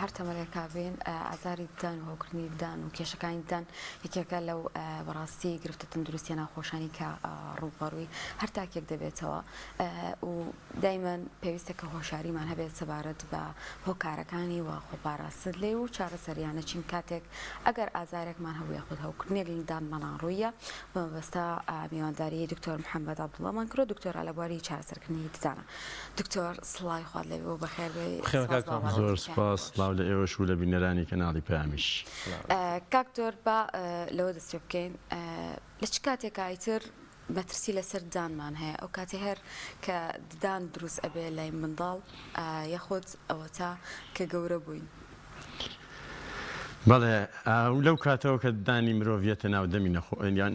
هەر تەمەنێکا بین ئازاری ددان و هەوکردنی ددان و کێشەکانی ددان یەکێکە لەو بەڕاستی گرفتە تەندروستیە ناخۆشانی کە ڕووبەڕووی هەر تاکێک دەبێتەوە و دایمەن پێویستە کە هۆشاریمان هەبێت سەبارەت بە هۆکارەکانی و خۆپاراستن لێی و چارەسەریانە چین کاتێک ئەگەر ئازارێکمان هەبوو یاخود هەوکردنێک لە ددانمانا ڕوویە بە مەبەستە میوانداری دکتۆر محەممەد عەبدوڵڵامان کرد دکتۆرا لە بواری چارەسەرکردنی ددانە. دکتۆر سڵاوی خوات لێبێ و بەخێر بێی. بەخێر بێن کاک تۆر. زۆر سوپاس، سڵاو لە ئێوەش و لە بینەرانی کەناڵی پەیامیش. کاک تۆر با لەوە دەست پێ بکەین لە چ کاتێکا ئیتر مەترسی لەسەر ددانمان هەیە ئەو کاتەی هەر کە ددان دروست ئەبێ لای منداڵ یاخود ئەوەتا کە گەورە بووین؟ بەڵێ لەو کاتەوە کە ددانی مرۆڤ یەتە ناو دەمی نەخۆ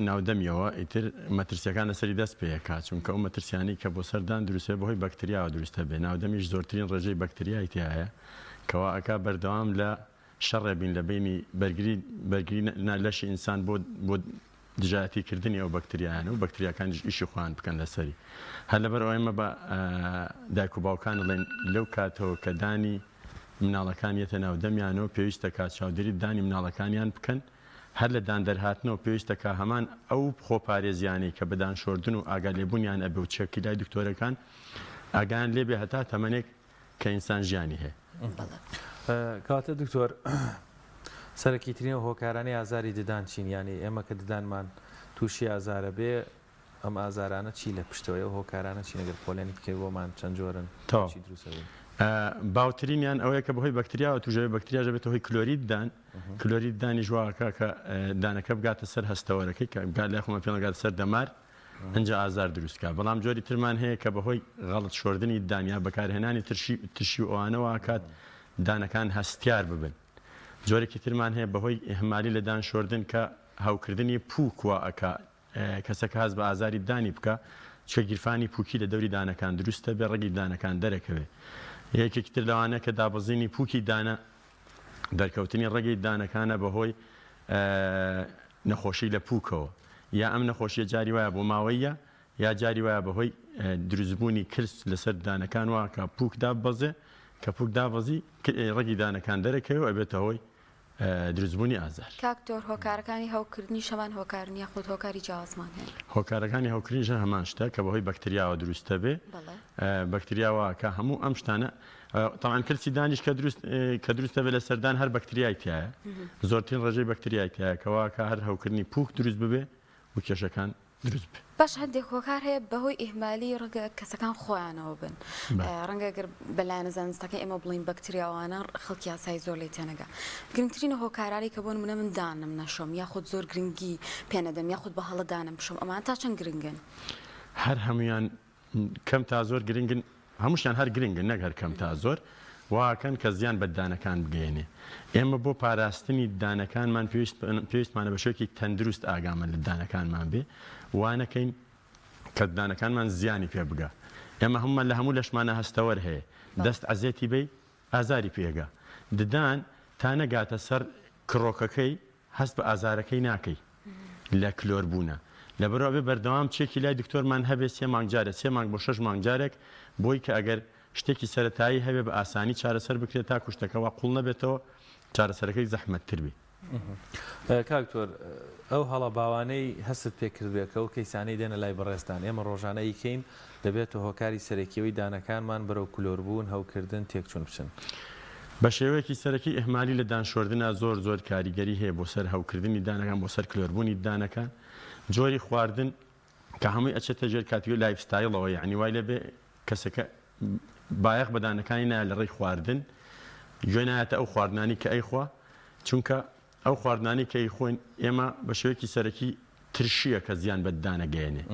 ناو دەمیەوە ئیتر مەترسیەکان لەسەری دەست پێ ئەکا چونکە ئەو مەترسیانەی کە بۆ سەر دان دروست بێ بەهۆی بەکتریاوە دروست ئەبێ ناو دەمیش زۆرترین ڕێژەی بەکتریای تیایە کەوا ئەکا بەردەوام لە شەڕێ بین لە بەینی بەرگری بەرگری لەشی ئینسان بۆ بۆ دژایەتی کردنی ئەو بەکتریایانە و بەکتریاکانیش ئیشی خۆیان بکەن لەسەری هەر لەبەر ئەوە ئێمە بە دایک و باوکان ئەڵێین لەو کاتەوە کە دانی مناڵەکان یەتە ناو دەمیانەوە پێویستە کا چاودێری دانی مناڵەکانیان بکەن هەر لە دان دەرهاتنەوە پێویستە کا هەمان ئەو خۆپارێزیانەی کە بە دان شۆردن و ئاگا لێبوونیان ئەبێ و چێکی لای دکتۆرەکان ئاگایان لێبێ هەتا تەمەنێک کە ئینسان ژیانی هەیە. کەواتە دکتۆر سەرەکیترین ئەو هۆکارانەی ئازاری ددان چین؟ یانی ئێمە کە ددانمان تووشی ئازارە بێ ئەم ئازارانە چی لە پشتەوەیە ئەو هۆکارانە چین ئەگەر پۆلێنی بکەی بۆمان چەند جۆرن تەواو چی دروست ئەبن؟ باوترینیان ئەوەیە کە بەهۆی بەکتریاوە تووش ئەبێ بەکتریاش ئەبێتە هۆی کلۆری ددان کلۆری ددانیش وا ئەکا کە دانەکە بگاتە سەر هەستەوەرەکەی کە بگات لای خۆمان پێڵێن گاتە سەر دەمار ئنجا ئازار دروست کا بەڵام جۆری ترمان هەیە کە بەهۆی غەڵت شۆردنی ددان یا بەکارهێنانی ترشی ترشی و ئەوانە وا ئەکات دانەکان هەستیار ببن جۆرێکی ترمان هەیە بەهۆی ئیهمالی لە دان شۆردن کە هەوکردنی پووک وا ئەکا کەسەکە هەست بە ئازاری ددانی بکا چونکە گیرفانی پووکی لە دەوری دانەکان دروست دەبێ ڕەگی دانەکان دەرەکەوێ یەکێکی تر لەوانە کە دابەزینی پووکی دانە دەرکەوتنی ڕەگی دانەکانە بەهۆی نەخۆشی لە پووکەوە یا ئەم نەخۆشیە جاری وایە بۆ ماوەییە یا جاری وایە بەهۆی دروستبوونی کلس لەسەر دانەکان وا کە پووک داببەزێ کە پووک دابەزی ڕەگی دانەکان دەرەکەوێ و ئەبێتە هۆی دروستبوونی ئازار. کاک تۆر هۆکارەکانی هەوکردنیش هەمان هۆکارن یاخود هۆکاری جیاوازمان هەیە؟ هۆکارەکانی هەوکردنیش هەر هەمان شتە کە بەهۆی بەکتریاوە دروست دەبێ بەکتریا وا کە هەموو ئەم شتانە تەبعەن کلسی دانیش کە دروست کە دروست دەبێت لە سەردان هەر بەکتریای تایە زۆرترین ڕێژەی بەکتریای تایە کە وا کە هەر هەوکردنی پوک دروست ببێ و کێشەکان دروست بێ. باش هەندێک هۆکار هەیە بەهۆی ئیهمالی ڕەنگە کەسەکان خۆیانەوە بن ڕەنگە گەر بە لایەنە زانستەکەی ئێمە بڵین بەکتریاوانە خەڵکی یاسایی زۆر لێ تێنەگا گرنگترین هۆکارانی کە بۆ نمونە من دانم نەشۆم یاخود زۆر گرنگی پێنەدەم یاخود بە هەڵە دانم بشۆم ئەمانە تا چەند گرنگن؟ هەر هەموویان کەم تا زۆر گرنگن، هەمووشیان هەر گرنگن نەک هەر کەم تا زۆر، واکەن کە زیان بە ددانەکان بگەیەنێ. ئێمە بۆ پاراستنی ددانەکانمان پێویستمانە بە شێوەیەکی تەندروست ئاگامان لە ددانەکانمان بێ، وا نەکەین کە ددانەکانمان زیانی پێ بگا. ئێمە هەموومان لە هەموو لەشمانا هەستەوەر هەیە، دەست عەزێتی بەی ئازاری پێگا. ددان تا نەگاتە سەر کڕۆکەکەی هەست بە ئازارەکەی ناکەی لە کلۆر بوونە لەبەرئەوە ئەبێ بەردەوام چێکی لای دکتۆرمان هەبێ سێ مانگ جارێ سێ مانگ بۆ شەش مانگ جارێک بۆی کە ئەگەر شتێکی سەرەتایی هەبێ بە ئاسانی چارەسەر بکرێت تاکو شتەکە وا قوڵ نەبێتەوە چارەسەرەکەی زەحمەتتر بێ. کاک دکتۆر ئەو هەڵە باوانەی هەستت پێ کردبێ کە ئەو کەیسانەی دێنە لای بەڕێزتان ئێمە ڕۆژانە ئەیکەین دەبێتە هۆکاری سەرەکیەوەی دانەکانمان بەرەو کلۆربوون، هەوکردن، تێکچوون بچن. بە شێوەیەکی سەرەکی ئیهمالی لە دان شۆردنا زۆر زۆر کاریگەری هەیە بۆ سەر هەوکردنی دانەکان بۆ سەر کلۆربوونی دانەکان جۆری خواردن کە هەمووی ئەچێتە ژێر کاتیگۆری lifestyle ەوە یەعنی وای لێبێ کەسەکە بایەخ بە دانەکانی نایە لە ڕێی خواردن گوێ نایەتە ئەو خواردنانی کە ئەیخوا چونکە ئەو خواردنانەی کە ئەیخۆین ئێمە بە شێوەیەکی سەرەکی ترشییە کە زیان بە ددان ئەگەیەنێ.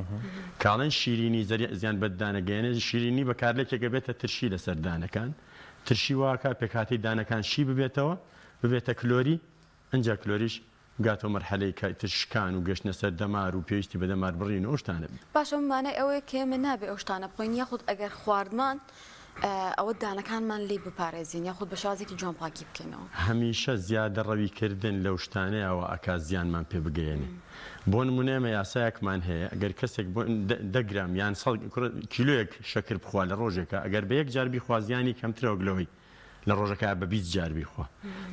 کاڵێن شیرینی زیان بە ددان ئەگەیەنێ، شیرینی بە کارلێکێک ئەبێتە ترشی لەسەر ددانەکان، ترشی وا ئەکا پێکهاتەی ددانەکان شی ببێتەوە، ببێتە کلۆری، ئنجا کلۆریش بگاتەوە مەرحەلەی کە ئیتر شکان و گەشتنە سەر دەمار و پێویستی بە دەمار بڕین و ئەو شتانە بێ. باشە ئەمە مانای ئەوەیە کە ئێمە نابێ ئەو شتانە بخۆین یاخود ئەگەر خواردمان ئەوە دانەکانمان لێی بپارێزین یاخود بە شێوازێکی جوان پاکی بکەینەوە. هەمیشە زیادەڕەوی کردن لەو شتانەیا وا ئەکا زیانمان پێ بگەیەنێ. بۆ نموونە ئێمە یاسایەکمان هەیە ئەگەر کەسێک بۆ دە گرام یان سەد کوڕە کیلۆیەک شەکر بخوا لە ڕۆژێکا ئەگەر بە یەک جار بیخوا زیانی کەمترە وەک لەوەی. لە ڕۆژەکە بە 20 جار بیخوا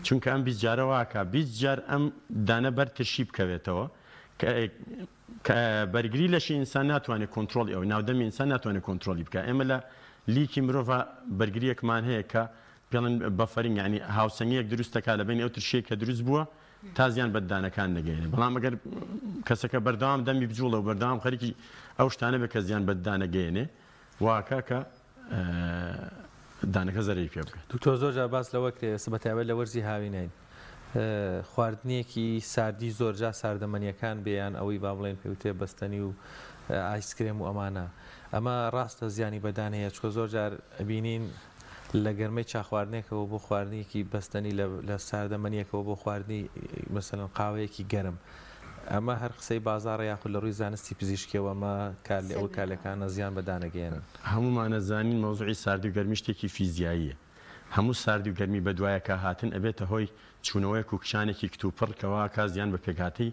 چونکە ئەم 20 جارە واکە 20 جار ئەم دانە بەر ترشی بکەوێتەوە کە بەرگری لەشی ئینسان ناتوانێت کۆنترۆڵی ئەو ناودەمی ئینسان ناتوانێت کۆنترۆڵی بکە ئێمە لە لیکی مرۆڤ بەرگریەکمان هەیە کە پێڵن buffering یعنی هاوسەنگیەک دروست دەکات لە بەینی ئەو ترشیەی کە دروست بووە تا زیان بە ددانەکان نەگەیەنێ بەڵام ئەگەر کەسەکە بەردەوام دەمی بجوڵێ و بەردەوام خەریکی ئەو شتانە بێت کە زیان بە ددان نەگەیەنێ واکە کە دانەکە زەرەری پێ بکات. دکتۆر زۆر جار باس لەوە کرێ ئێستا بەتایبەت لە وەرزی هاوینین خواردنێکی ساردی زۆر جا ساردەمەنیەکان بێ یان ئەوەی با بڵێن پێوترێ بەستەنی و ئایسکرێم و ئەمانە ئەمە ڕاستە زیانی بەدان هەیە چکە زۆر جار ئەبینین لە گەرمەی چا خواردنێکەوە بۆ خواردنێکی بەستەنی لە ساردەمەنیەکەوە بۆ خواردنی مەسەلەن قاوەیەکی گەرم ئەمە هەر قسەی بازاڕە یاخود لە ڕووی زانستی پزیشکیەوە ئەمە کارلێ ئەو کارلێکانە زیان بە دانەگەیەنن. هەموومان ئەزانین مەوزوعی ساردی و گەرمی شتێکی فیزیاییە هەموو ساردی و گەرمی بەدوایەکا هاتن ئەبێتە هۆی چوونەوەیەک و کشانێکی کتوپڕ کە واکا زیان بە پێکهاتەی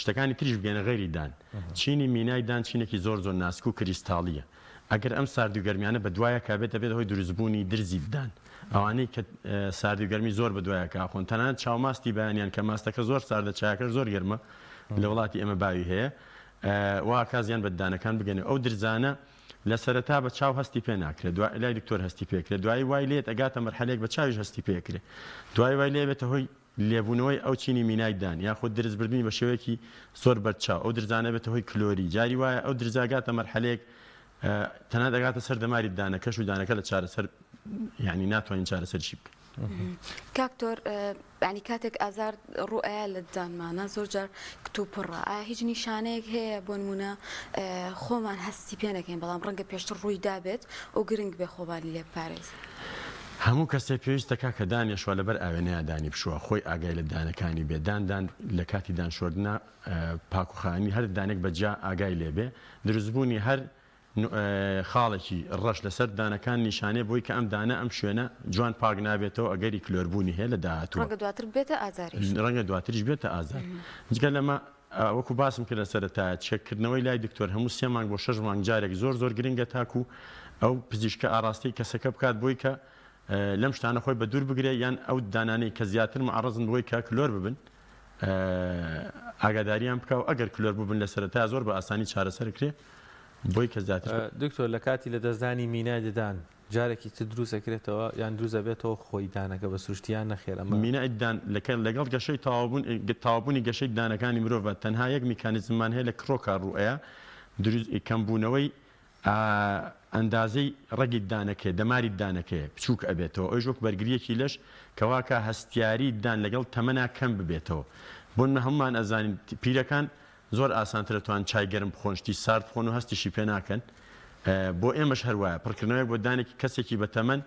شتەکانی تریش بگەینە غەیری دان. چینی مینای دان چینێکی زۆر زۆر ناسک و کریستاڵییە. ئەگەر ئەم ساردی و گەرمیانە بە دوایەکا بێت دەبێتە هۆی دروستبوونی درزی ددان. ئەوانەی کە ساردی و گەرمی زۆر بە دوایەکا ئەخۆن تەنانەت چاوماستی بەیانیان کە ماستەکە زۆر ساردە چایەکەش زۆر گەرمە لە وڵاتی ئێمە باوی هەیە واکا زیان بە ددانەکان بگەنێ. ئەو درزانە لە سەرەتا بە چاو هەستی پێ ناکرێت دوای لای دکتۆر هەستی پێ کرێت دوایی وای لێت ئەگاتە مەرحەلەیەک بە چاویش هەستی پێ کرێ دوای وای لێ بێتە هۆی لێبوونەوەی ئەو چینی مینای دان یاخود درز بردنی بە شێوەیەکی زۆر بەرچاو، ئەو درزانە بێتە هۆی کلۆری، جاری وایە ئەو درزە ئەگاتە مەرحەلەیەک تەنانەت ئەگاتە سەر دەماری دانەکەش و دانەکە لە چارەسەر یانی ناتوانین چارەسەریشی بکەین. کاک تۆر یانی کاتێک ئازار ڕوو ئەیا لە ددانمانە زۆر جار کتوپڕە ئایا هیچ نیشانەیەک هەیە بۆ نمونە خۆمان هەستی پێ نەکەین بەڵام ڕەنگە پێشتر ڕووی دابێت و گرنگ بێ خۆمانی لێ بپارێزین؟ هەموو کەسێ پێویست دەکا کە دانێ شوا لەبەر ئاوێنەیا دانی بشوا خۆی ئاگای لە دانەکانی بێ دان دان لە کاتی دان شۆردنا پاک و خاوێنی هەر دانێک بە جیا ئاگای لێ بێ دروست بوونی هەر خاڵێکی ڕەش لەسەر دانەکان نیشانەیە بۆی کە ئەم دانە ئەم شوێنە جوان پاک نابێتەوە ئەگەری کلۆر بوونی هەیە لە داهاتووە ڕەنگە دواتر ببێتە ئازاریش. ڕەنگە دواتریش بێتە ئازار جگە لەمە وەکو باسم کرد لە سەرەتایە چێک کردنەوەی لای دکتۆر هەموو سێ مانگ بۆ شەش مانگ جارێک زۆر زۆر گرنگە تاکو ئەو پزیشکە ئاڕاستەی کەسەکە بکات بۆی کە لەم شتانە خۆی بە دوور بگرێ یان ئەو ددانانەی کە زیاتر معەڕەزن بۆی کە کلۆر ببن ئاگاداریان بکا و ئەگەر کلۆر ببن لە سەرەتای زۆر بە ئاسانی چارەسەر کرێ بۆی کە زیاتر دکتۆر لە کاتی لەدەستدانی مینای ددان جارێکی تر دروست ئەکرێتەوە یان دروست ئەبێتەوە خۆی دانەکە بە سروشتی یان نەخێر ئەمە. مینای ددان لەگەڵ گەشەی تەواوبوون تەواوبوونی گەشەی ددانەکانی مرۆڤ تەنها یەک میکانیزممان هەیە لە کرۆکا ڕووئەیا دروست کەمبوونەوەی ئەندازەی ڕەگی ددانەکەیە دەماری ددانەکەیە بچووک ئەبێتەوە ئەویش وەک بەرگرییەکی لەش کە واکا هەستیاری ددان لەگەڵ تەمەنا کەم ببێتەوە بۆنمە هەموومان ئەزانین پیرەکان زۆر ئاسانترە توان چای گەرم بخۆن شتی سارد بخۆن و هەستیشی پێ ناکەن بۆ ئێمەش هەر وایە پڕکردنەوەیەک بۆ دانێکی کەسێکی بە تەمەن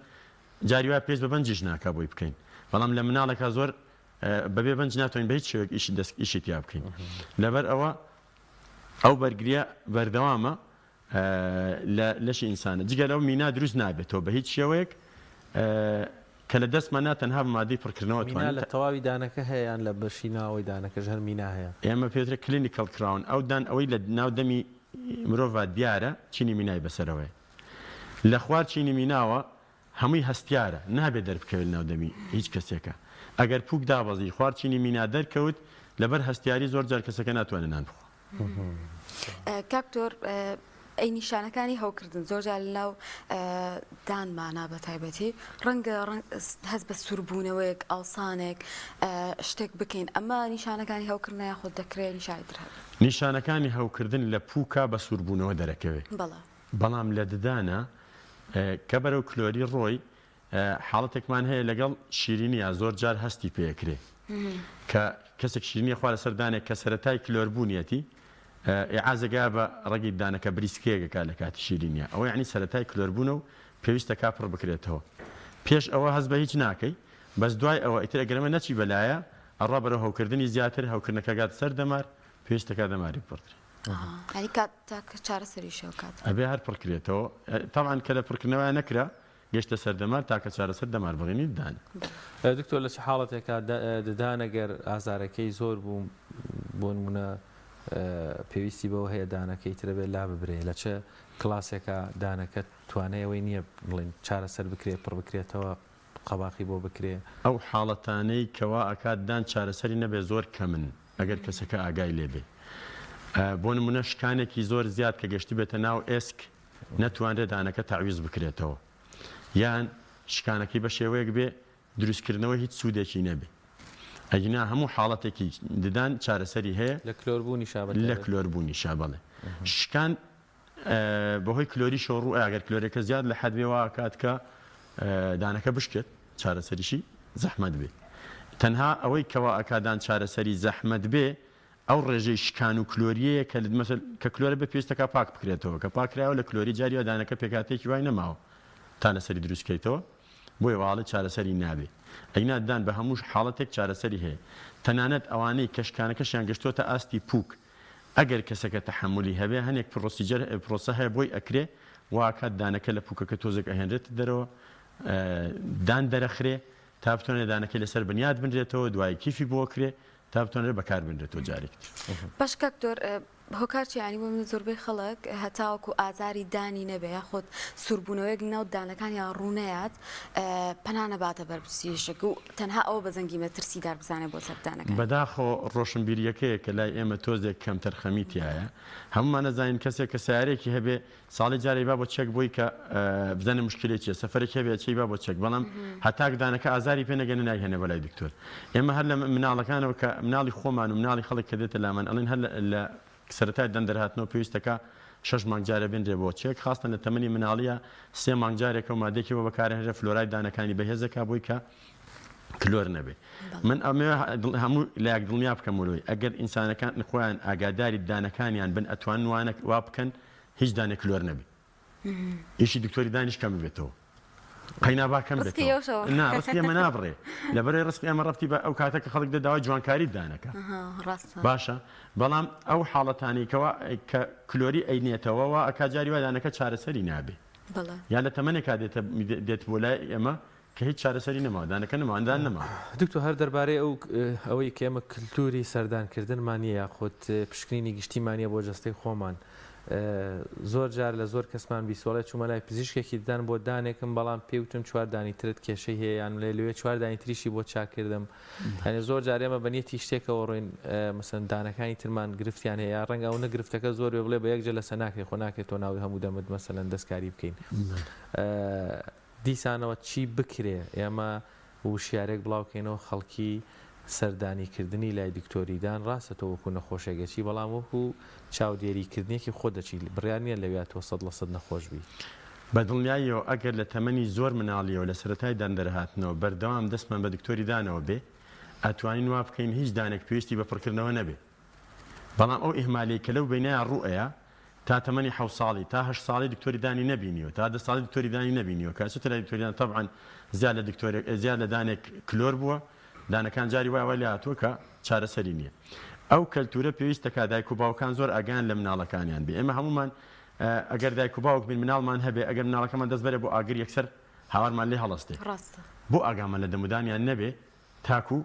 جاری وایە پێویست بە بەنجیش ناکا بۆی بکەین بەڵام لە مناڵێکا زۆر بەبێ بەنج ناتوانین بە هیچ شێوەیەک ئیشی دەست ئیشی تیا بکەین لەبەر ئەوە ئەو بەرگریە بەردەوامە لە لەشی ئینسانە جگە لەو مینا دروست نابێتەوە بە هیچ شێوەیەک کە لە دەستمان نا تەنها بە مادەی پڕکردنەوە مینا توانین لە تەواوی دانەکە هەیە یان لە بەشی ناوەوەی دانەکەش هەر مینا هەیە؟ ئێمە پێوترێ clinical crown ئەو دان ئەوەی لە ناو دەمی مرۆڤا دیارە چینی مینای بەسەرەوەیە لە خوار چینی میناوە هەمووی هەستیارە نابێ دەربکەوێت لەناو دەمی هیچ کەسێکا ئەگەر پوک دابەزی خوار چینی مینا دەرکەوت لەبەر هەستیاری زۆر جار کەسەکە ناتوانێت نان بخوا. کاک تۆر ئەی نیشانەکانی هەوکردن زۆر جار لەناو دانمانا بە تایبەتی ڕەنگە هەست بە سووربوونەوەیەک ئاوسانێک شتێک بکەین ئەمە نیشانەکانی هەوکردنە یاخود دەکرێت نیشانی تر هەبێت؟ نیشانەکانی هەوکردن لە پووکا بە سووربوونەوە دەرەکەوێ بەڵێ. بەڵام لە ددانا کە بەرەو کلۆری ڕۆی حاڵەتێکمان هەیە لەگەڵ شیرینییا زۆر جار هەستی پێ ئەکرێ کە کەسێک شیرینی خوا لەسەر دانێک کە سەرەتای کلۆر بوونیەتی ئیعازێک بە ڕەگی دانەکە بریسکەیەک ئەکا لە کاتی شیرینیا ئەوە یعنی سەرەتای کلۆر بوونە و پێویستە کا پڕ بکرێتەوە پێش ئەوە هەست بە هیچ ناکەی بەس دوای ئەوە ئیتر ئەگەر ئەمە نەچی بەلایە ئەڕوا بەرەو هەوکردنی زیاتر هەوکردنەکە گاتە سەر دەمار پێویستە کا دەماری ببڕدرێ. یانی کات تاکە چارەسەریشە ئەو کاتە. ئەبێ هەر پڕکرێتەوە تەبعەن کە لە پڕکردنەوەیا نەکرا گەشتە سەر دەمار تاکە چارەسەر دەمار بڕینی ددانە. دکتۆر لە چ حاڵەتێکا ددان ئەگەر ئازارەکەی زۆر بوو بۆ نمونە پێویستی بەوە هەیە دانەکەی ترە بێت لاببرێ لە چ کلاسێکا دانەکە توانای ئەوەی نییە بڵێن چارەسەر بکرێ پڕ بکرێتەوە؟ قەباخی بۆ بکرێ؟ ئەو حاڵەتانەی کە وا ئەکات ددان چارەسەری نەبێ زۆر کەمن ئەگەر کەسەکە ئاگای لێ بێ. بۆ نموونە شکانێکی زۆر زیاد کە گەشتبێتە ناو ئێسک نەتوانرێ دانەکە تەعویز بکرێتەوە یان شکانەکەی بە شێوەیەک بێ دروستکردنەوەی هیچ سوودێکی نەبێ ئەگینا هەموو حاڵەتێکی ددان چارەسەری هەیە. لە کلۆر بوونیشا بە لە تایبەت. کلۆر بوونیشا بەڵێ. شکان بەهۆی کلۆریشەوە ڕوو ئەیا گەر کلۆرەکە زیاد لە حەد بێ وا ئەکات کە دانەکە بشکێت چارەسەریشی زەحمەت بێ. تەنها ئەوەی کە وا ئەکا دان چارەسەری زەحمەت بێ ئەو ڕێژەی شکان و کلۆریەیە کە مەسەل کە کلۆرە بێ پێویستەکا پاک بکرێتەوە کە پاک کرایەوە لە کلۆری جاری وا دانەکە پێکهاتەیەکی وای نەماوە تا لەسەری دروست کەیتەوە بۆیە واڵێ چارەسەری نابێ ئەگینا ددان بە هەموو حاڵەتێک چارەسەری هەیە تەنانەت ئەوانەی کە شکانەکەشیان گەشتۆتە ئاستی پوک ئەگەر کەسەکە تەحەمولی هەبێ هەنێک procedure پرۆسە هەیە بۆی ئەکرێ واکات دانەکە لە پوکەکە تۆزێک ئەهێنرێتە دەرەوە دان دەرەخرێ تا بتوانێ دانەکەی لەسەر بنیات بنرێتەوە دوای کیفی بۆ کرێ تا بتوانرێت بەکار بنرێتەوە جارێکی تر. باشە کاک دکتۆر هۆکار چیە یانی بۆ من زۆربەی خەڵک هەتاوەکو ئازاری دانی نەبێ یاخود سووربوونەوەیەک لەناو دانەکانیان ڕوونەیات پەنا نەباتە بەر پزیشک و تەنها ئەوە بە زەنگی مەترسیدار بزانێ بۆ سەر دانەکانی. بەداخەوە ڕۆشنبیریەکەیە کە لای ئێمە تۆزێک کەمتەرخەمی تیایە هەموومان ئەزانین کەسێک کە سەیارەیەکی هەبێ ساڵی جارێ با بۆ چەک بۆی کە بزانێ مشکلەی چیە سەفەرێکی هەبێ ئەچێ با بۆ چەک بەڵام هەتاک دانەکە ئازاری پێ نەگەنێ نایهێنێ بۆ لای دکتۆر ئێمە هەر لە مناڵەکانەوە کە مناڵی خۆمان و مناڵی خەڵک کە دێتە لامان ئەڵێن هەر لە سەرەتای دەم دەرهاتنەوە پێویستەکە شەش مانگ جارێ بنرێ بۆ چێک خاستن لە تەمەنی مناڵیە سێ مانگ جارێکە و مادەیەکی بۆ بەکارهێنرێ فلۆراید دانەکانی بەهێزەکە بۆی کە کلۆر نەبێ من ئەمەوێ هەموو لایەک دڵنیا بکەمەوە لەوەی ئەگەر ئینسانەکان خۆیان ئاگاداری دانەکانیان بن ئەتوانن وانە وا بکەن هیچ دانێک کلۆر نەبێ ئیشی دکتۆری دانیش کەم ببێتەوە قەینا با کەم بێتەوە نا ڕسقی ئێمە نابڕێ لەبەرەی ڕسقی ئێمە ڕەبتی بە ئەو کاتە کە خەڵک دە داوای جوانکاری دانەکە باشە بەڵام ئەو حاڵەتانی کەوا کە کلۆری ئەینێتەوە وا ئەکا جاری وا دانەکە چارەسەری نابێ یان لە تەمەنێکا دێتە دێت بۆ لای ئێمە کە هیچ چارەسەری نەماوە دانەکە نەماوە دان نەماوە. دکتۆر هەر دەربارەی ئەو ئەوەی کە ئێمە کلتوری سەردان کردنمان نیە یاخود پشکنینی گشتیمان نیە بۆ جەستەی خۆمان زۆر جار لە زۆر کەسمان بیسۆڵێ چوومە لای پزیشکێکی ددان بۆ دانێکم بەڵام پێی وتم چوار دانی ترت کێشەی هەیە یان لێ لەوێ چوار دانی تریشی بۆ چاک کردم یعنی زۆر جار ئێمە بە نیەتی شتێکەوە ڕۆین مەسەن دانەکانی ترمان گرفتیان هەیە ڕەنگە ئەو نە گرفتەکە زۆر بێ بڵێ بە یەک جەلەسە ناکرێ خۆ ناکرێت تۆ ناوی هەموو دەمت مەسەلەن دەستکاری بکەین دیسانەوە چی بکرێ ئێمە وشیارێک بڵاو کەینەوە خەڵکی سەردانی کردنی لای دکتۆری دان ڕاستە تۆ وەکو نەخۆشێک ئەچی بەڵام وەکو چاودێری کردنێکی خۆت دەچی بڕیار نیە لەویا تۆ سەد لە سەد نەخۆش بی. بە دڵنیاییەوە ئەگەر لە تەمەنی زۆر مناڵیەوە لە سەرەتای دان دەرهاتنەوە بەردەوام دەستمان بە دکتۆری دانەوە بێ ئەتوانین وا بکەین هیچ دانێک پێویستی بە پڕکردنەوە نەبێ بەڵام ئەو ئیهمالەی کە لەو بەینەیا ڕوو ئەیا تا تەمەنی حەوت ساڵی تا هەشت ساڵی دکتۆری دانی نەبینیوە تا دە ساڵی دکتۆری دانی نەبینیوە کە ئەچێتە لای دکتۆری دان تەبعەن زیاد لە دکتۆرێک زیاد لە دانێک کلۆر بووە دانەکان جاری وای وای لێ هاتووە کە چارەسەری نییە ئەو کەلتورە پێویستە کا دایک و باوکان زۆر ئاگایان لە مناڵەکانیان بێ ئێمە هەموومان ئەگەر دایک و باوک بین مناڵمان هەبێ ئەگەر مناڵەکەمان دەست بەرێ بۆ ئاگر یەکسەر هاوارمان لێ هەڵەستێ ڕاستە بۆ ئاگامان لە دەمودانیان نەبێ تاکو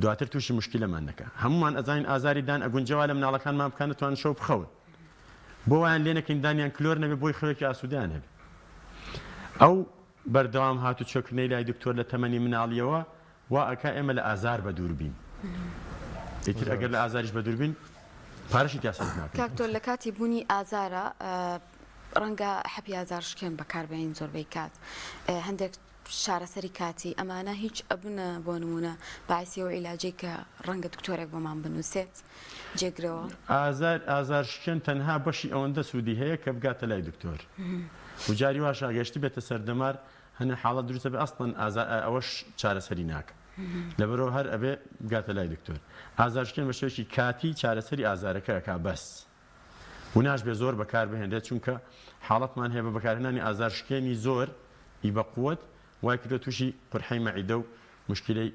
دواتر توشی موشکیلەمان نەکا هەموومان ئەزانین ئازاری دان ئەگونجێ وا لە مناڵەکانمان بکا نەتوانن شەو بخەون بۆ وایان لێ نەکەین دانیان کلۆر نەبێ بۆی خەوێکی ئاسوودەیان هەبێ ئەو بەردەوام هاتوچۆکردنەی لای دکتۆر لە تەمەنی مناڵیەوە وا ئەکا ئێمە لە ئازار بەدوور بین ئیتر ئەگەر لە ئازاریش بەدوور بین پارەشی تیا سەرف ناکەین. کاک تۆ لە کاتی بوونی ئازارە ڕەنگە حەپی ئازارشکێن بەکاربێنین زۆربەی کات هەندێک چارەسەری کاتی، ئەمانە هیچ ئەبنە بۆ نموونە باعیسی ئەو عیلاجەی کە ڕەنگە دکتۆرێک بۆمان بنووسێت جێگرەوە؟ ئازار ئازارشکێن تەنها بەشی ئەوەندە سوودی هەیە کە بگاتە لای دکتۆر و جاری واشە گەشتبێتە سەر دەمار هەنێ حاڵەت دروست ئەبێ ئەسڵەن ئازار ئەوەش چارەسەری ناکا لەبەرئەوە هەر ئەبێ بگاتە لای دکتۆر ئازارشکێن بە شێوەیەکی کاتی چارەسەری ئازارەکە ئەکا بەس و ناشبێ زۆر بەکار بهێنرێت چونکە حاڵەتمان هەیە بە بەکارهێنانی ئازارشکێنی زۆر ی بە قوەت وای کردوە توشی قورحەی مەعیدە و موشکیلەی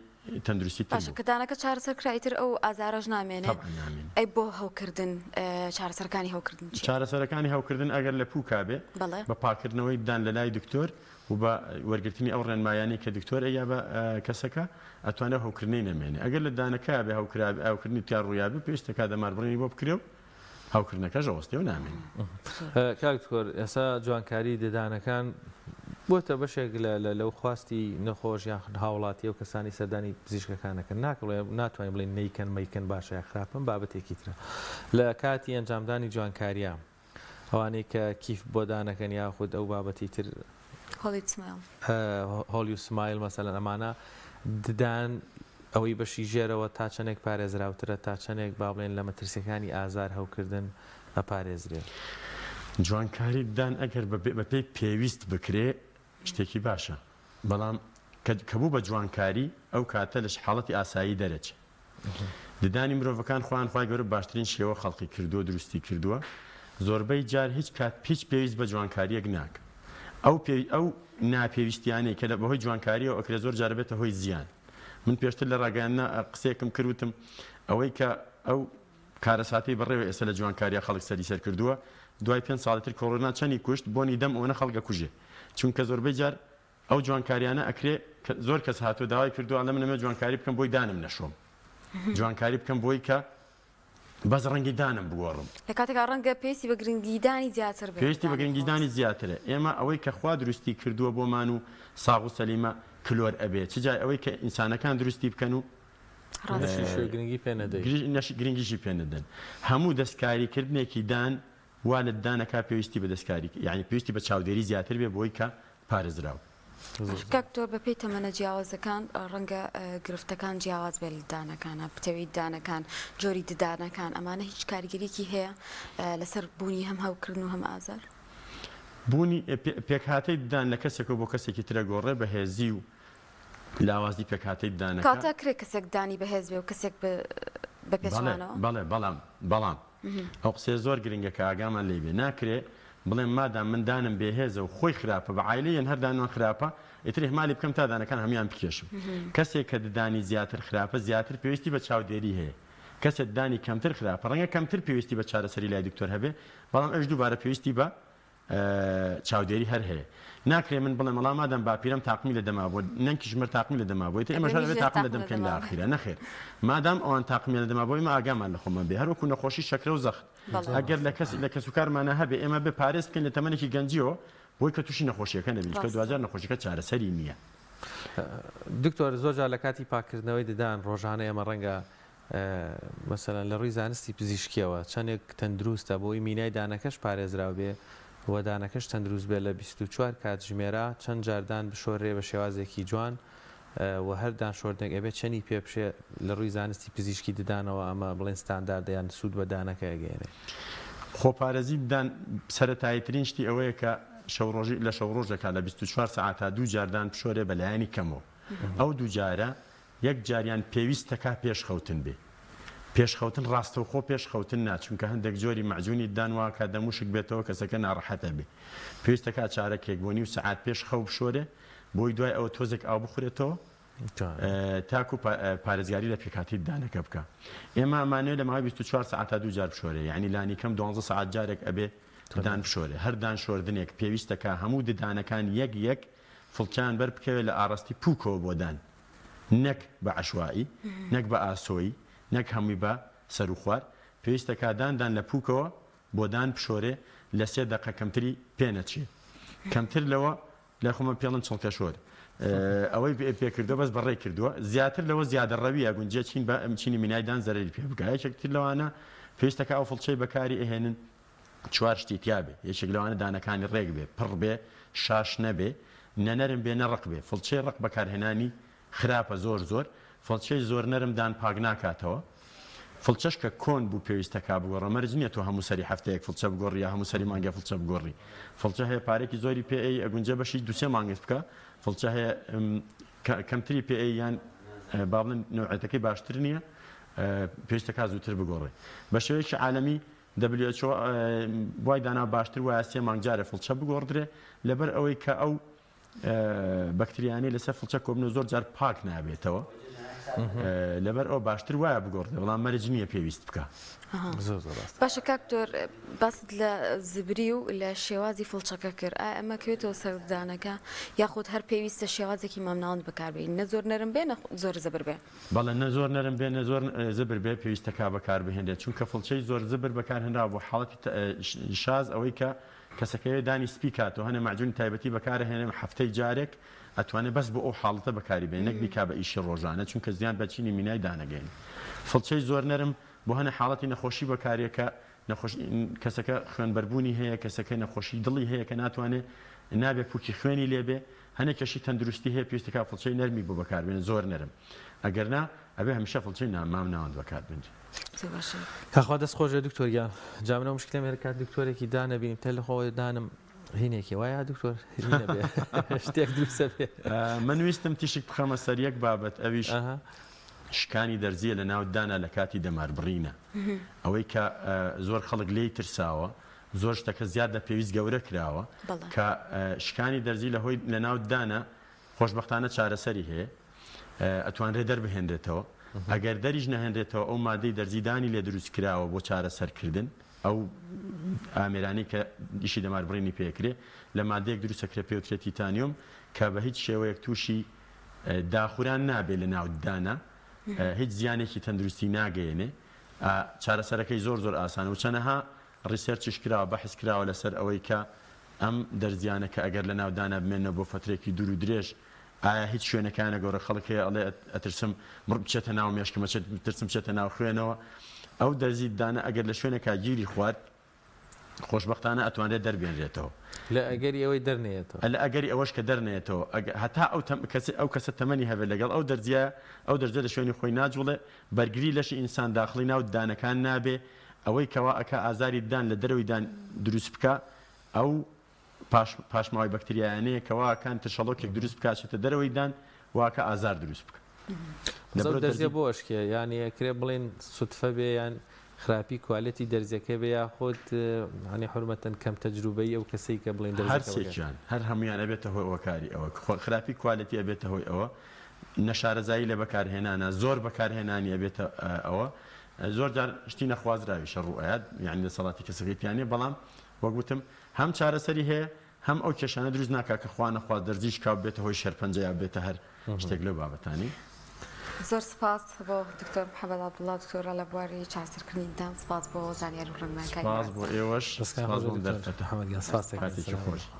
تەندروستی تر باشە بوو. کە دانەکە چارەسەر کرا ئیتر ئەو ئازارەش نامێنێ؟ تەبعەن نامێنێ. ئەی بۆ هەوکردن چارەسەرەکانی هەوکردن چیە؟ چارەسەرەکانی هەوکردن ئەگەر لە پوکا بێ بەڵێ. بە پاکردنەوەی ددان لە لای دکتۆر و بە وەرگرتنی ئەو ڕێنمایانەی کە دکتۆر ئەیا بە کەسەکە ئەتوانێ ئەو هەوکردنەی نەمێنێ ئەگەر لە ددانەکەیا بێ هەوکرابێ هەوکردنی تیا ڕوویابێ پێویستە کا دەماربڕینی بۆ بکرێ و هەوکردنەکەش ئەوەستێ و نامێنێ. کاک دکتۆر ئێستا جوانکاری ددانەکان. بۆتە بەشێک لە لە لەو خواستی نەخۆش یان هاوڵاتی ئەو کەسانی سەردانی پزیشکەکان ئەکەن ناکڵێ ناتوانین بڵێین نەیکەن مەیکەن باشە یا خراپە بابەتێکی ترە لە کاتی ئەنجامدانی جوانکاریە ئەوانەی کە کیف بۆ دانەکەن یاخود ئەو بابەتی تر Hollywood smile. Hollywood smile مەسەلەن ئەمانە ددان ئەوەی بەشی ژێرەوە تا چەندێک پارێزراوترە تا چەندێک با بڵێن لە مەترسیەکانی ئازار هەوکردن ئەپارێزرێ. جوانکاری ددان ئەگەر بە پێی پێویست بکرێ شتێکی باشە بەڵام کە بوو بە جوانکاری ئەو کاتە لە حاڵەتی ئاسایی دەرەچێ. ددانی مرۆڤەکان خۆیان خوای گەورە باشترین شێوە خەڵقی کردووە دروستی کردووە زۆربەی جار هیچ کات هیچ پێویست بە جوانکاریەک ناکە ئەو پێ ئەو ناپێویستیانەی کە لە بەهۆی جوانکاریەوە ئەکرێ زۆر جار بێتە هۆی زیان من پێشتر لە ڕاگەیاندنا قسەیەکم کرد وتم ئەوەی کە ئەو کارەساتەی بەڕێوە ئێستا لە جوانکاریا خەڵک سەری سەر کردووە دوای پێنج ساڵی تر کۆرۆنا چەنی کوشت بۆنی دەم ئەوەنە خەڵک ئەکوژێ چونکە زۆربەی جار ئەو جوانکاریانە ئەکرێ کە زۆر کەس هاتووە داوای کردووە ئەڵێ من ئەمەوێ جوانکاری بکەم بۆی دانم نەشۆم جوانکاری بکەم بۆی کە بەس ڕەنگی دانم بگۆڕم. لە کاتێکا ڕەنگە پێویستی بە گرنگیدانی زیاتر بێت پێویستی بە دانی خۆت. گرنگیدانی زیاترە ئێمە ئەوەی کە خوا دروستی کردووە بۆمان و ساغ و سەلیمە کلۆر ئەبێ چ جای ئەوەی کە ئینسانەکان دروستی بکەن و ڕاستە. نەشی گرنگی پێ نەدەی. نەشی گرنگیشی پێ نەدەن هەموو دەستکاری کردنێکی دان وا لە ددانەکە پێویستی بە دەستکاری یانی پێویستی بە چاودێری زیاتر بێ بۆی کە پارێزراو. کاک دکتۆر بەپێی تەمەنە جیاوازەکان ڕەنگە گرفتەکان جیاواز بێت لە ددانەکانە پتەوی ددانەکان جۆری ددانەکان ئەمانە هیچ کاریگەریکی هەیە لەسەر بوونی هەم هەوکردن و هەم ئازار؟ بوونی پێکهاتەی ددان لە کەسێکەوە بۆ کەسێکی ترە گۆڕێ بەهێزی و لاوازی پێکهاتەی ددانەکە. کەواتە ئەکرێ کەسێک ددانی بەهێز بێ و کەسێک بە پێچەوانەوە؟ بەڵێ بەڵام بەڵام ئەو قسەیە زۆر گرنگە کە ئاگامان لێی بێ ناکرێ بڵێم مادام من دانم بێهێزە و خۆی خراپە بە عایلەی یەن هەر دانمان خراپە ئیتر ئیهمالی بکەم تا دانەکان هەموویان بکێشم کەسێک کە ددانی زیاتر خراپە زیاتر پێویستی بە چاودێری هەیە کەسێ ددانی کەمتر خراپە ڕەنگە کەمتر پێویستی بە چارەسەری لای دکتۆر هەبێ بەڵام ئەویش دووبارە پێویستی بە چاودێری هەر هەیە ناکرێ من بڵێم وەڵا مادام باپیرەم تاقمی لە دەما بووە نەنکیش مر تاقمی لە دەما بووە ئیتر ئێمەش هەر ئەبێ تاقم لە دەم بکەین لە ئاخیرا نەخێر مادام ئەوان تاقمیان لە دەما بووە ئێمە ئاگامان لە خۆمان بێ هەر وەکو نەخۆشی شەکرە و زەخت ئەگەر لە کەس لە کەسوکارمانە هەبێ ئێمە بێ پارێز بکەین لە تەمەنێکی گەنجیەوە بۆی کە تووشی نەخۆشیەکە نەبین چونکە دواجار نەخۆشیەکە چارەسەری نییە. دکتۆر زۆر جار لە کاتی پاککردنەوەی ددان ڕۆژانە ئێمە ڕەنگە مەسەلەن لە ڕووی زانستی پزیشکیەوە چەندێک تەندروستە بۆی مینای دانەکەش پارێزراو بێ و دانەکەش تەندروست بێ لە 24 کاتژمێرا چەند جار دان بشۆررێ بە شێوازێکی جوان و هەر دان شۆردنێک ئەبێ چەنی پێ بشێ لە ڕووی زانستی پزیشکی ددانەوە ئەمە بڵێن ستانداردە یان سوود بە دانەکە ئەگەیەنێ؟ خۆپارێزی ددان سەرەتاییترین شتی ئەوەیە کە شەوڕۆژی لە شەوڕۆژێکا لە 24 سەعاتا دوو جار دان بشۆرێ بە لایەنی کەمەوە ئەو دوو جارە یەک جاریان پێویستەکا پێش خەوتن بێ. پێش خەوتن ڕاستەوخۆ پێش خەوتن نا چونکە هەندێک جۆری مەعجونی ددان واکا دەم وشک بێتەوە کەسەکە ناڕەحەت ئەبێ. پێویستەکا چارەکێک بۆ نیو سەعات پێش خەو بشۆرێ بۆی دوای ئەوە تۆزێک ئاو بخورێتەوە تاکو پارێزگاری لە پێکهاتەی ددانەکە بکا. ئێمە ئەمانەوێ لە ماوەی 24 سەعاتا دوو جار بشۆرێ یانی لانیکەم دوانزە سەعات جارێک ئەبێ ددان بشۆرێ. هەر دان شۆردنێک پێویستەکا هەموو ددانەکان یەک یەک فڵچەیان بەر بکەوێ لە ئاڕاستی پووکەوە بۆ دان. نەک بە عەشوائی، نەک بە ئاسۆیی، نەک هەمووی بە سەروخوار، پێویستە کا دان دان لە پووکەوە بۆ دان بشۆرێ، لە سێ دەقە کەمتری پێ نەچێ. کەمتر لەوە لای خۆمان پێڵن چڵکەشۆر. ئەوەی پێ کردووە بەس بەڕێی کردووە. زیاتر لەوە زیادەڕەوییە، گونجێ چین بە چینی مینای دان زەرەری پێ بگا. یەکێک تر لەوانە پێویستە کە ئەو فڵچەی بەکاری ئەهێنن چوار شتی تیا بێ، یەکێک لەوانە دانەکانی ڕێک بێ، پڕ بێ، شاش نەبێ، نە نەرم بێ نە ڕەق بێ، فڵچەی ڕەق بەکارهێنانی خراپە زۆر زۆر، فڵچەی زۆر نەرم دان پاک ناکاتەوە، فڵچەش کە کۆن بوو پێویستە کا بگۆڕە، مەرج نیە تۆ هەموو سەری هەفتەیەک فڵچە بگۆڕی یا هەموو سەری مانگێ فڵچە بگۆڕی، فڵچە هەیە پارەیەکی زۆری پێ ئەی ئەگونجێ بەشی دوو سێ مانگت بکا، فڵچە هەیە کەمتری پێ ئەی یان با بڵێن نەوعێتەکەی باشتر نیە پێویستە کا زووتر بگۆڕێ. بە شێوەیەکی عالەمی WHO وای داناوە باشتر وایە سێ مانگ جارێ فڵچە بگۆڕدرێ لەبەر ئەوەی کە ئەو بەکتریانەی لەسەر فڵچە کۆبنەوە زۆر جار پاک نابێتەوە لەبەر ئەو باشتر وایە بگۆڕدرێ بەڵام مەرج نییە پێویست بکە زۆر زۆر ڕاستە. باشە کاک دکتۆر باست لە زبری و لە شێوازی فڵچەکە کرد ئایا ئەمە کەوێتەوە سەر ددانەکە یاخود هەر پێویستە شێوازێکی مامناوەند بەکاربێنین نە زۆر نەرم بێ نە زۆر زبر بێ؟ بەڵێ نە زۆر نەرم بێ نە زۆر زبر بێ پێویستە کا بەکار بهێنرێت چونکە فڵچەی زۆر زبر بەکارهێنراوە بۆ حاڵەتی شاز ئەوەی کە. کەسەکەوێ دانی سپی کاتەوە هەنێ مەعجونی تایبەتی بەکارەهێنێ هەفتەی جارێک ئەتوانێ بەس بۆ ئەو حاڵەتە بەکاری بێنێ نەک بیکا بە ئیشی ڕۆژانە چونکە زیان بە چینی مینای دانەگەینێ فڵچەی زۆر نەرم بۆ هەنێ حاڵەتی نەخۆشی بەکاریە کە نەخۆش کەسەکە خوێنبەربوونی هەیە کەسەکە نەخۆشی دڵی هەیە کە ناتوانێ نابێ پوکی خوێنی لێبێ هەنێ کێشەی تەندروستی هەیە پێویستە کا فڵچەی نەرمی بۆ بەکار بێنێ زۆر نەرم ئەگەر نا ئەبێ هەمیشە فڵچەی نا مام ناوەند بەکار بێنرێ. زۆر باشە. یاخوا دەست خۆش بێ دکتۆر گیان جا من ئەو مشکلەم هەر کات دکتۆرێکی دانەبینیم تەل خۆ دانم هینێکی وایە دکتۆر هینە بێ شتێک دروستە بێ. من ویستم تیشک بخەمە سەر یەک بابەت ئەویش شکانی دەرزیە لە ناو دانا لە کاتی دەماربڕینە ئەوەی کە زۆر خەڵک لێی ترساوە زۆر شتەکە زیاد لە پێویست گەورە کراوە کە شکانی دەرزی لە هۆی لە ناو ددانە خۆشبەختانە چارەسەری هەیە ئەتوانرێ دەربهێنرێتەوە ئەگەر دەریش نەهێنرێتەوە ئەو مادەی دەرزی دانی لێ دروست کراوە بۆ چارەسەرکردن ئەو ئامێرانەی کە ئیشی دەماربڕینی پێکرێ لە مادەیەک دروستەکرێ پێوترێت تیتانیۆم کە بە هیچ شێوەیەک تووشی داخوران نابێ لە ناو ددانە هیچ زیانێکی تەندروستی ناگەیەنێ چارەسەرەکەی زۆر زۆر ئاسانە و چەنەها research یش کراوە بەحس کراوە لەسەر ئەوەی کە ئەم دەرزیانە کە ئەگەر لە ناو دانا بمێنەوە بۆ فەترێکی دوور و درێژ ئایا هیچ شوێنەکانە گۆڕە خەڵک هەیە ئەڵێ ئەترسم مڕ بچێتە ناو مێشکم ئەچێت ترسم بچێتە ناو خوێنەوە ئەو دەرزی دانە ئەگەر لە شوێنێکا گیری خوارد خۆشبەختانە ئەتوانرێت دەربێنرێتەوە. لە ئەگەری ئەوەی دەرنەیەتەوە. لە ئەگەری ئەوەش کە دەرنەیەتەوە ئەگەر هەتا ئەو تەم کەسە ئەو کەسە تەمەنی هەبێت لەگەڵ ئەو دەرزیە ئەو دەرزیە لە شوێنی خۆی ناجوڵێ بەرگری لەشی ئینسان داخڵی ناو ددانەکان نابێ ئەوەی کەوا ئەکا ئازاری ددان لە دەرەوەی دان دروست بکا ئەو پاش پاشماوەی بەکتریایانەیە کە وا ئەکان ترشەڵۆکێک دروست بکا ئەچێتە دەرەوەی دان وا ئەکا ئازار دروست بکا. لە برۆ دەرزیە بۆ ئەشکێ یانی ئەکرێ بڵێین سوتفە بێ یان خراپی quality دەرزیەکە بێ یاخود یانی حورمەتەن کەم تەجروبەیی ئەو کەسەی کە بڵێین دەرزیەکە هەر سێکیان هەر هەموویان ئەبێتە هۆی هۆکاری ئەوە خراپی quality ئەبێتە هۆی ئەوە نەشارەزایی لە بەکارهێنانە زۆر بەکارهێنانی ئەبێتە ئەوە زۆر جار شتی نەخوازراویشە ڕوو ئەیات یانی دەسەڵاتی کەسەکەی تیا نیە بەڵام وەک وتم هەم چارەسەری هەیە هەم ئەو کێشانە دروست ناکا کە خوا نەخواست دەرزی شکاو ببێتە هۆی شێرپەنجە یا ببێتە هەر شتێک لەو بابەتانەی. زۆر سپاس بۆ دکتۆر محمد عبداللە دکتۆرا لە بواری چارەسەرکردنی ددان سپاس بۆ زانیاری و ڕێنمایەکانی سپاس بۆ بەڕێزتان. ئێوەش دەستتان سپاس خۆش بۆ بێت ئەم دکتۆر دەرفەتە محمد گیان سپاس دەکەین کاتێکی سلام خۆش. علیکم.